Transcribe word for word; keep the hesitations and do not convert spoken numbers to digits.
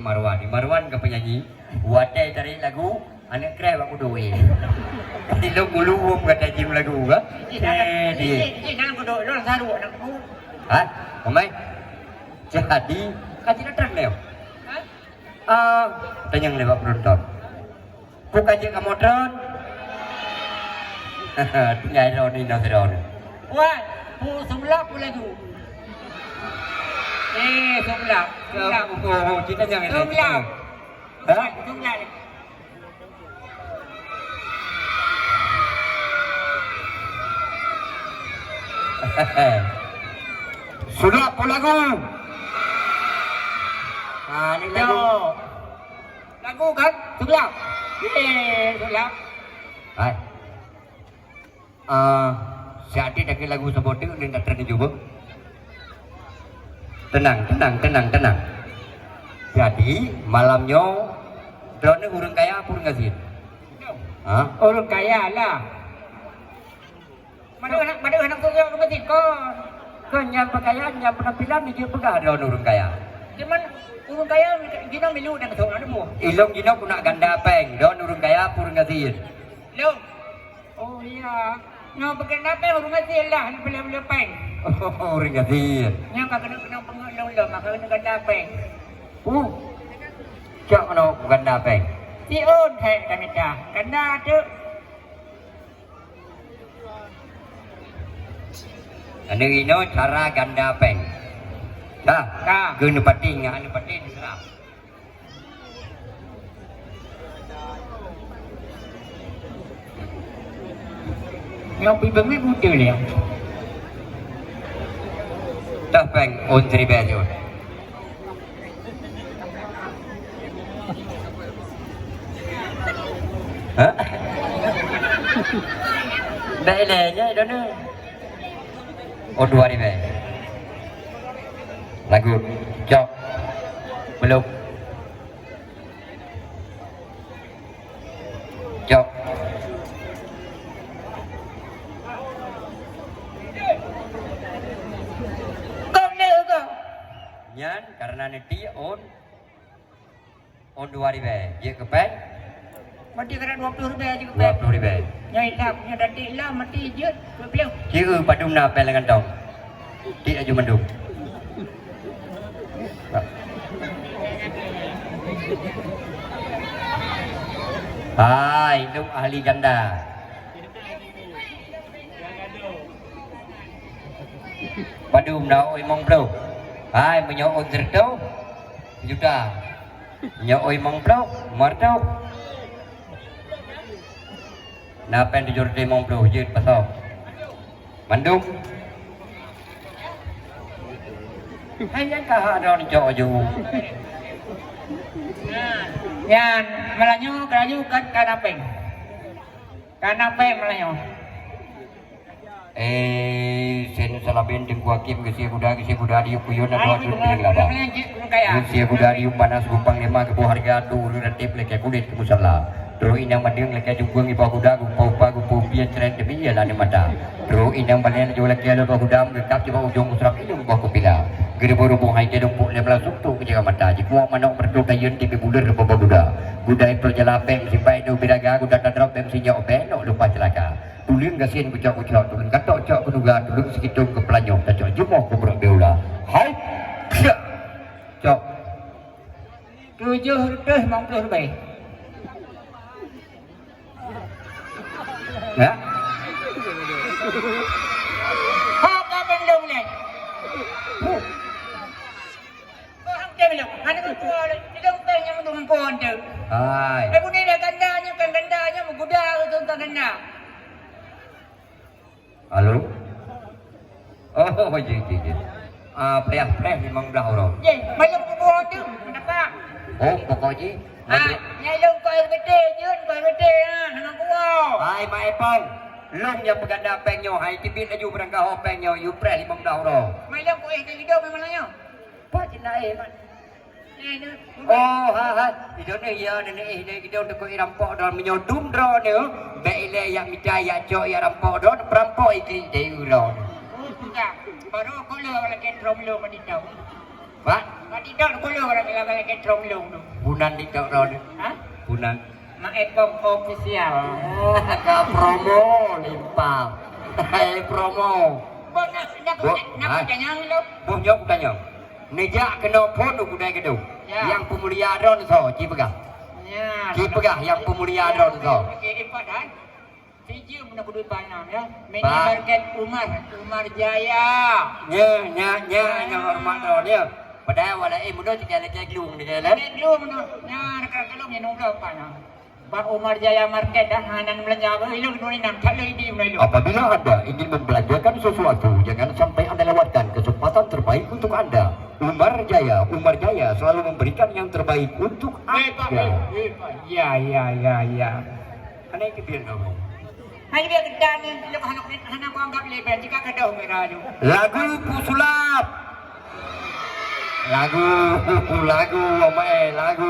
Marwan. Marwan ka penyanyi. Watèe tarék lagu, aneuk kreh bak kudok, eh. Di lôn bulu wom gata jim lagu, ka? Eh, di. Di, di, di, dalam kudok, dalam saruk aneuk kudok. Ha? Pemain? Jadi, ka cina trek lé. Ha? Ah, tanyong lé bak penonton. Peue ka jeuet kamoe tron? Tinggai droeneuh inoe sidroeneuh. Wan, peue seulap peue lagu? Eh, seulap, seulap. Oh, oh, oh, kita jangan. Seulap. Hah? Seulap. Seulap peue lagu? Ah, ni lagu. Lagu kan? Seulap. Yeay, seulap. Hai. Ah, siat lagèe lagu saboh teuk, ulôn dak teunang jubeueng. Tenang, tenang, tenang, tenang. Jadi, malam nyoe, droeneuh ureueng kaya peue ureueng gasien? Ha? Ureueng kaya lah. Padahai, padahai aneuk tu ureueng gasien kon. Kon nyang peukaya, nyang penampilan jeuet peugah droeneuh ureueng kaya. Cuman ureueng kaya jinoe milu dan sok na deungoe. Ilôn jinoe keuneuk ganda péng, droeneuh ureueng kaya peue ureueng gasien? Lôn. Oh, iya. Nyoe peuganda péng ureueng gasien lah, hana peuleueh-peuleueh péng. Oh, ureueng gasien. Nyoe ka keuneuk, keuneuk peungeut lôn-lôn, maka keuneuk ganda péng. Uh. Cok keuneuk ganda péng. Siôn hai ka mita. Ganda teuk. Aneuk inoe cara ganda péng. Dah. Ka. Keu neupatéh ngon aneuk patéh diseurah. Nyoe pih beungéh buta lé. Dah péng ôn siribèe nyoe. Ha? Dah ilèe nyan dah ni. Oh, dua ribèe. Lagu cok. Belum. Cok. Kong lé kong. Nyan karena nanti on, on dua ribèe. Jeuet keu péng? Mati kena dua puluh ribèe jeuet keu péng. Dua puluh ribèe. Nyoe ilap, nyoe datik ilap, mati jeuet dua puluh. Cieu padum na péng lam kantong. Tik laju mandum. Hai, dum ahli ganda. Padum na oi limong ploh. Hai, meunyoe ôn sireutoh juta. Meunyoe oi limong ploh, lima reutôh. Na péng tujoh reutôh limong ploh jeuet pasoe. Mandum. Hai nyan ka hak droe neucok ju. Nyan, malam nyoe, ka laju kan, ka na péng. Ka na péng malam nyoe. Eh, sen salabin teungku hakim geusie guda, geusie guda diyup kuyon na dua cut piring laba. Geusie guda diyup panas gumpang lima geuboh hareuga tu ureueng rateb lakèe kulét keu musala. Trok inong mandeueng lakèe jungkueng iboh guda geupa-upa geupeue-upian crèt demi ié laneuk mata. Trok inong balèe laju lakèe lôn boh guda meugeukab cit bak ujong geuseurap inong boh kupila. Geuruboh-ruboh hai teudumpok lé beulasuk tu keu jaga mata. Jikuak manok meureutoh tayeuen tibi buleuen rupa boh guda. Guda iploh jala bèk meusipai deuh biraga guda tadrop bèk meusinyok bèk nok lupa ceulaka. Tuleueng gasien kucok-kucok, tuleueng katok cok keunuga, tuleueng sikitong keupeulanyong, tacok jumoh keubrok biola. Hai! Cok! Tujoh reutôh limong ploh ribèe. Ya? Hok ka bandum nyan. Hai. Eh, bunyi dah ganda nyoe, kan ganda nyoe, meuguda tu kan ganda. Halo? Oh, jih, jih, jih. Ah, preh-preh limong blah uroe. Jih, malam kubu tu, kenapa? Oh, pokok jih. Ah, nyai lôn kok air beutih, jeuet kok air beutih, ah, hana kuwoe. Hai, Mak Epong. Lôn nyang peuganda péng nyoe, hai, teubiet laju beurangkaho péng nyoe, yue preh limong blah uroe. Malam kok air beutih hidup memang nyoe. Pat cina eh, Mat? Oh, ha, ha. Idong ni, ya, nenek, eh, nenek, idong teuka irampok droe meunyoe dum droe ni, bèk ilèe yak mita, yak cok, yak rampok droe, peurampok iklik deh uroe. Oh, tidak. Baru aku lo lagi droe lo mandi tau. Pak? Pak TikTok dulu orang bilang lagi trong long tu. Bunan TikTok ron. Ha? Bunan. Mak Epong official. Ka promo limpah. Hai promo. Bos nak nak Bo-, nak ha? Tanya lu. Boh nyok tanya. Nejak kena phone u kudai gedung. Ya. Yang pemulia ron so, ci peugah. Ya. Ci peugah yang pemulia ron so. Okey, di padan. Sijeuem na kudu pandang ya. Minimarket Umar, Umar Jaya. Nya, nya, nya, nya hormat dah nya. Padahai awak laén muda tiga lagi glung ni kan. Lagi glung tu. Nya dekat glung yang nunggu apa nya. Bak Umar Jaya Market dah hana belanja apa ilung tu ni nam tak lagi di mulai lu. Apabila anda ingin membelanjakan sesuatu, jangan sampai anda lewatkan kesempatan terbaik untuk anda. Umar Jaya, Umar Jaya selalu memberikan yang terbaik untuk anda. Eh, Pak, eh, eh, Pak. Ya, ya, ya, ya. Hana ikut dia dong. Hai dia gedan ni, dia hana hana kuanggap leben jika kedah merah tu. Lagu Pusulap. Lagu, lagu, amai, lagu.